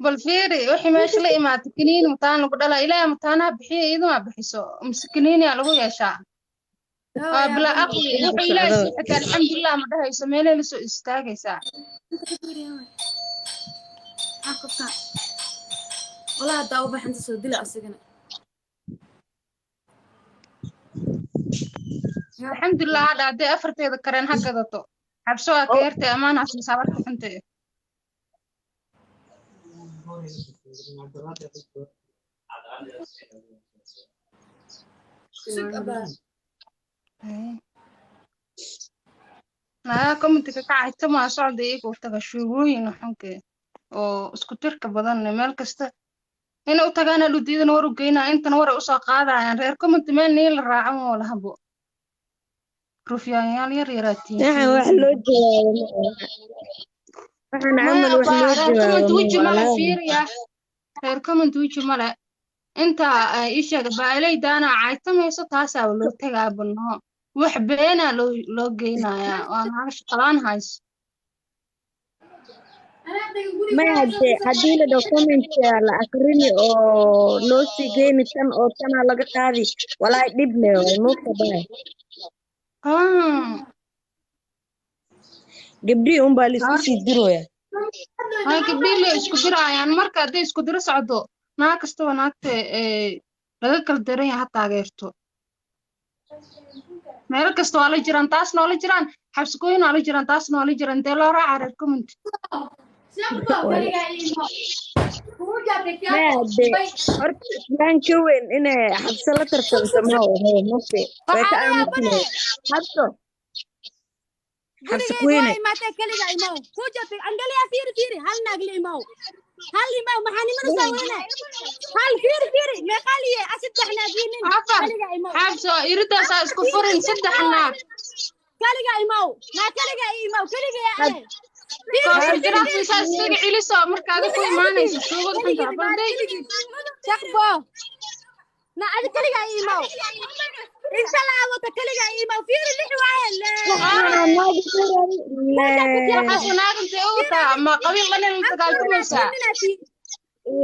Bal fiiri wixii meesha la imaatay kiniini mataan lagu dhalaa ilaahay mataanaha bixiya iyaduna bixiso mise kiniiniyaa lagu yeeshaa. Waa bilaa aqli wuxuu ilaahay sii xitaa alxamdulilah ma dhahayso meelay la soo istaagaysaa. Walaa haddaa u baxanta soo dila asigana. Alxamdulilah hadha hadday afarteeda kareen ha gadato xabso waa ka yartay ammaan ha siisaa warka xuntee. Sug abaa. Nagaa commentiga ka cayta maa socda iyaga u taga shuubooyin xunke oo isku tirka badan meel kasta inay u tagaan hadhow diidana war u geynaa intana war ay usoo qaadayaan reer commenti meel nii la raaco moo lahabo rufyaanyaal yar yaraatiin. Waxaan wax loo jawaabo ma aha. Waxaan maya camal wax abaa loo reer jawaabo comment ma weji male walaal. fiiriya reer comment weji male inta ii sheega baaleydaana caytamayso taasaa loo tagaa banoo wax beenaa loo geynayaa waa naga shaqalaan hayso. Maya haddii la dhaho comment-ka la akrini oo loo sii geyni tan oo tanaa laga qaadi walaahi dhib leh waay moogta baay. Gabdhihii unbaa la isku sii diroyaa. Waa gabdhihii la isku diraayaan marka hadday isku diro socdo naag kastaba naagta laga kala daran yahay ha taageerto meel kasta waa la jiraan taasna waa la jiraan xabsikooyin waa la jiraan taasna waa la jiraan intee loo raaca reer comment. Maya haddee horta islaan ka weyn inay xabso la tartamto ma aho moogta way ka Waxaa la aamusnay. yaabane. Xabso xabso Gurigeyga waa kuweyne. imaatee keliga imow. Ku jabtay angaliya fiiri fiiri hal naag la imow. Hal imow maxaa nimana soo wadane? Hal fiiri fiiri meeqa liye saddex naag iyo nin Afar keliga imow. xabso iridaasaa isku furin saddex naag. Keliga imow. Naa keliga ii imow keliga yaa ane. Fiiri Koosar fiiri jiraaf fiiri. siisaa isaga celiso marka adiga ku imaanayso shuubad xunta balday. Shaqbo. Na adi keliga ii imow. Inta laabata keliga ii imow fiiri lix waaye. Waxaa naag Ku jabtay le Waxaas naag intee u wataa ma qabiil dhan in la dagaaltamaysaa.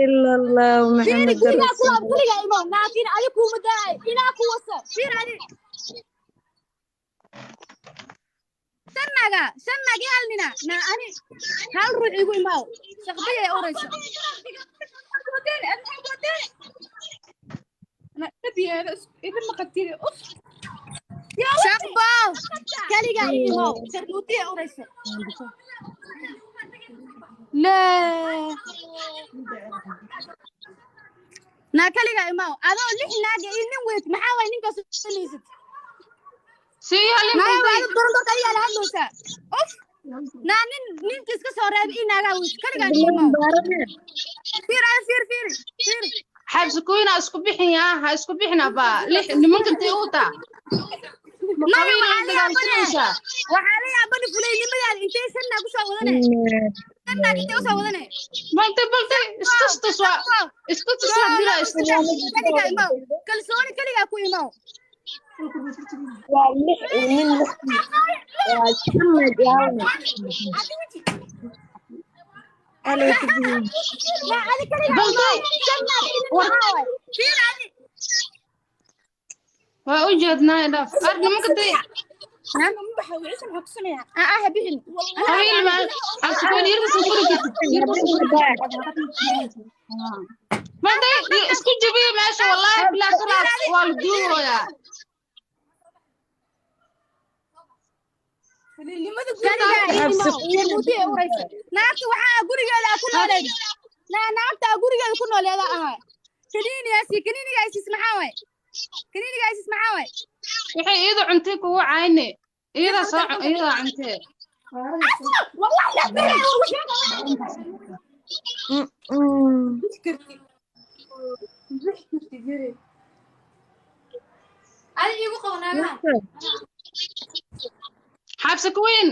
ila allah fiiri maxamed gurigaa ku laab rasuul. keliga imow naafiin adi kuuma daay inaa ku wasa fiiri adi shan naaga shan naag iyo hal nina naa ani hal ruux igu imaaw shaqbaya ay orayso. Shaqbo keliga ii imow sharmuutiya orayso lee naa keliga imow adoo lix naaga iyo nin weyd maxaa waay ninkaas uliisid. Siiyo Naa nin waa dorondoorta adigaa la hadlaysaa uf naa nin ninka iska soo reebay ii naagaa weyd keligaa ii imow fiir adi fiir fiir fiir. Xabsikooyin ha isku bixin yaa ha isku bixin abaa lix nimanka intee u wataa ma Maya qabiil waxaa la la yaabane dagaaltamaysaa. waxaa la yaabane fulaynimadaada intee shan naag usoo wadane shan naag intee usoo wadane. Balday balday istustus waa istustus waa dilaa istustus. Keligaa imow kalsooni keligaa ku imow. Waa lix iyo nin lix waa shan naag iyo hal nin. Alay ku jirin. Naa adi keligaa Balday imow shan naag iyo nin war maxaa waay fiir adi. Waa u jeednaa dhaaf ar nimanka intee Ah ah bixin. Qabiil ma xabsikooyin yirkasan furi kartid yirkasan furi kartid. Balday isku jabiyo meesha wallaahi bilaa talaas waa la duugoyaa. Keligaa ii Xabso imow sharmuutiya uraysa naagta waxaa gurigeeda ku nooleed naa naagta gurigeeda ku nooleeda ahaa kaniinigaasi kaniinigaasiis maxaa waay kaniinigaasiis maxaa waay. Waxay iyada cuntay kugu cayne iyada soo iyada cuntee. Wallahi la Xabsi kuwiin.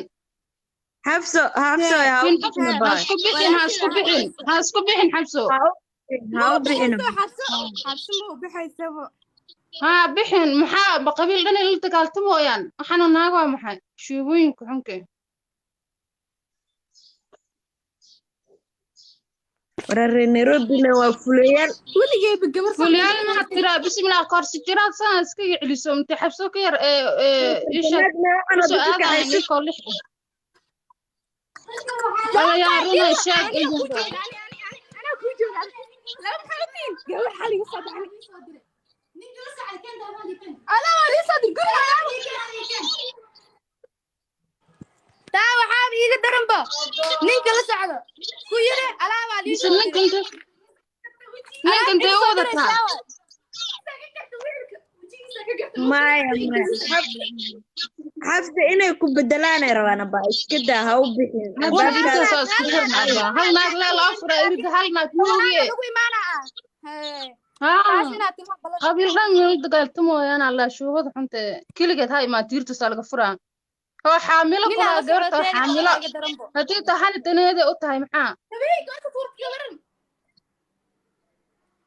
Xabso xabso ha u Queen bixin ha baay. isku bixin ha isku bixin ha isku bixin xabso. Ha u bixin. Ha bixin maxaa ba qabiil dhan in la dagaaltamooyaan waxaana naag waa maxay shuubooyinka xunke. Warar Nairobi waa fuleyaal. Weligeyba gabar Fuliyaal ma tiraa bismillah korsi jiraad saan iskaga celiso inta xabso ka yar ee isha soo aadaya ninkoo lix ah. Wala yaa runa sheeg idinka. Anaa kuu jooga, laba maxaa gabar xal iga soo dhacay, adaa waa lii soo dir guriga. Taa waxaa iiga daranba ninka la socdo ku yiri alaabaa lii Mise soo ninka diray. Ninka intee u wadataa? Maya, maya, Xafsa inay ku bedelaanay rabaan. Abaa, iska daa, ha u bixin Hadda albaabkaada. intaasoo isku xirna abaa, hal naag lee loo furaa irida, hal naag moogiye. Lagu imaana ah. Hee, Haa. Taas inaad timo balan. Qabiil dhan meel dagaaltamooyaan alla shuubada xunta keligeed ha imaa tiirtasaa laga furaa oo xaamilo Ninaa kulaa la gabarta oo socoteen xaamilo iga daranbo. Haddii tahani daneeda u tahay maxaa? Gabayga inta tuurt gabaran.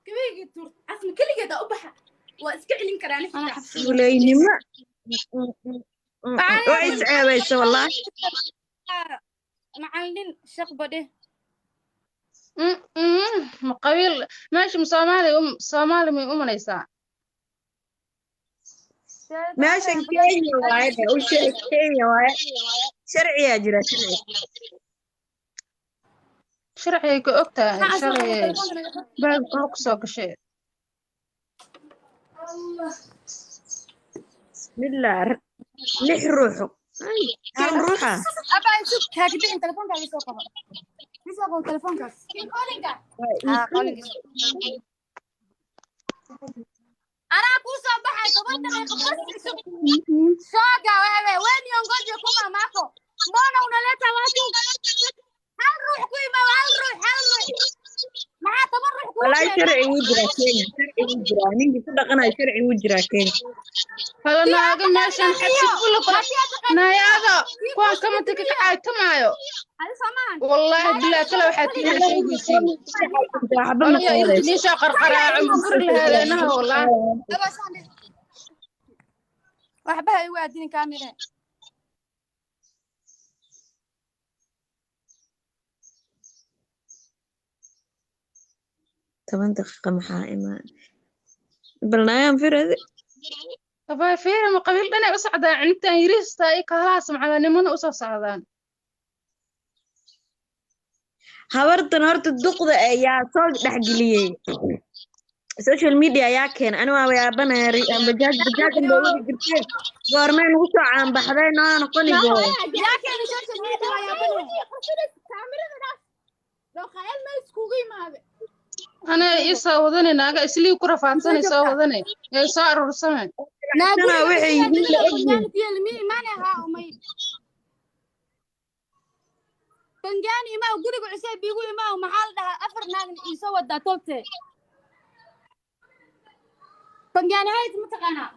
Gabayga tuurt asma keligeeda u baxa. Waa iska celin karaa Ana xitaa. Xafsa Fuleynimo waa is ceebaysa wallaahi. Macallin shaqba dheh. Ma qabiil meesha ma Soomaali Soomaali may u malaysaa? Meeshan Kenya waaye de, u sheeg Kenya waaye, sharciyaa jira, sharci. Sharcigay ka og tahay shalay baag kula ku soo gashay. Bismillah, lix ruux. Ay, hal ruuxa. Abaa isug kaa bixin, telefoonkaaga soo qabo. Soo qabo telefoonkaas. Ah, qalinka. Anaa kuu soo baxay 10 daqiiqo bas isug. Shoga wewe, wewe niongoje kwa mamako. Mbona unaleta watu? Hal ruux ku imaa, hal ruux, hal ruux. Maxaa 10 ruux kuu Wallaahi keenay? Sharci wuu jiraa Kenya, sharci wuu jiraa. Ninkii ku dhaqanayo sharci wuu jiraa Kenya. Hala naaga meeshan xabsi kula kula naayaada kuwaan kamanta ka kacaytamaayo. Adi soomahan. Wallaahi bilaa kale waxaa tiina sheegaysiin. Waxba ma Walahi qaadayso. intiisha qarqaraaco ma furi lahadeenaha wallaahi. Abaa saan dheh. Waxba ha igu aadinin kaamire. 10 daqiiqa maxaa imaan bal naayaan firade. Abaa fiiri, ma qabiil dhanay u socdaan cunugtan yariista iyo kaalahaas macallinimada u soo socdaan. Habartan horta duqda ayaa soo dhexgeliyey social media ayaa keenay. Ani waa yaabanaya, bajaaj bajaajan bay wadi jirteen, goormay nagu soo caanbaxday noo noqonigo. Yaa keenay social media waa yaabanaya. Ana ii soo wadane naaga islii ku rafaadsanay soo wadane ee soo aruursamay. Naa Tana guriga waxay guriga yihiin la guriga ogyihiin. Bangaani ku yaal mi imaanay haa umay. Bangaani imaa guriga cusub igu imaa, maxaa la dhahaa, afar naagna ii soo wadaa tolte. Bangaani hayd ma taqaanaa?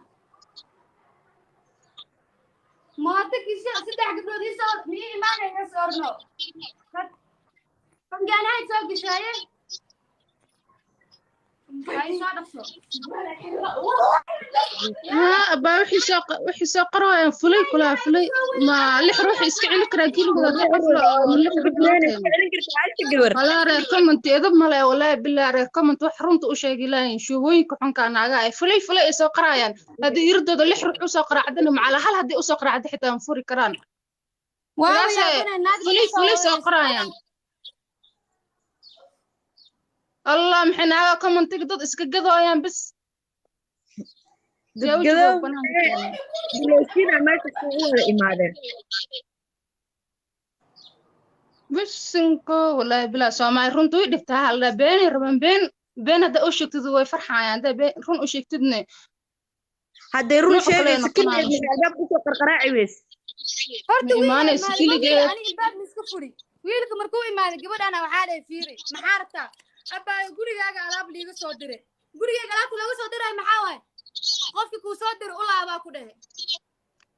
Mooto kisha saddex gabdhood ii soo mi imaanay is orno. Bangaani hayd soo gashaaye. Hay soo dhaqso. Haa abaa, wixii soo qarwaayaan fulay kulaa fulay ma lix ruux iska celi karaa keligooda haddii qof la oo lix ruux loo keeno. Celin kartaa halka gabar. Walaa reer comment edab male, walaahi bilaa reer comment wax runta u sheegi lahayn shuubooyinka xunka naaga ay fulay fulay ay soo qarayaan haddii irdooda lix ruux usoo qaraacdana macala hal haddii usoo qaraacda xitaa ma furi karaan. Waa Sidaasay yaabanay naag fulay soo fulay soo wadaysa. qarayaan. Allah maxay naaga commentiga dad iska gadooyaan bis yaa wejigooda Dadgadow banaanka keenay. Bilowsiina meesha kugu wada imaadeen. Bisinko walaahi bilaa Soomaali runta way dhibtaa hal beenay rabaan, been been haddaa u sheegtid way farxayaan, haddaa been run u sheegtidne Hadday run nooc kale sheegayso noqonayaan. keligeed maxay albaabka usoo qarqaraaci weyse? Horta Ma wiil imaanayso imaaday keligeed. wiil ani albaab ma iska furi. Wiilka markuu imaaday gabadhana waxaa dhahay fiiri, maxaa rabtaa? Abbaayo, gurigaaga alaab liiga soo diray. Gurigaaga alaabta looga soo diray maxaa waaye? Qofki kuu soo diray u laabaa ku dhahay.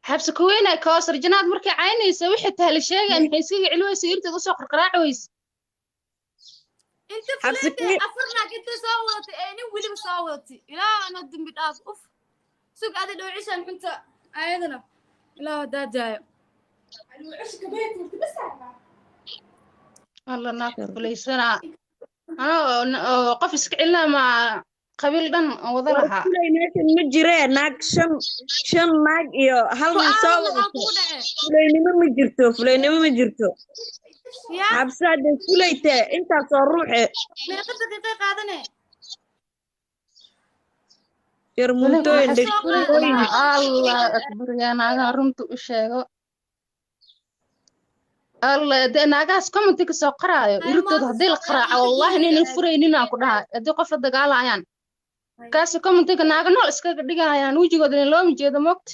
Xabsi kuweynay kaasar janaad markay caynaysa wixii tahay la sheegay maxay iskaga celi weysa irteed usoo qarqaraaci weyse? Inta Xabsi fuleete afar naag inta soo wadatay ee nin weliba soo wadatay ilaa ana dembi dhaaf uf sug adi dhowcishan xunta ayadana ilaa hadaa daayo. Alla naag fulaysanaa. Anoo qof iska celinaa ma qabiil dhan wada War lahaa. Fulay meeshan ma jiree, naag shan, shan naag iyo hal nin soo Su'aal maxaa wadato. Kugu dhacay? Fulaynimo ma jirto, fulaynimo ma jirto. Yaa. Xabsa hadday fulaytee intaasoo ruuxe. Meeqa daqiiqay qaadane? Sharmuutooyin. Soo Dhegooyin. Allah akbar, yaa naagaha runta u sheego. Allah, dee naagahaas commenti ka soo qoraayo iritooda haddii la qaraaco, wallahi inaynan furaynin aan ku dhahay. Haddii qof la dagaalayaan kaasi commentiga naaga nool iskaga dhigayaan, wejigooda looma jeedo, moogta.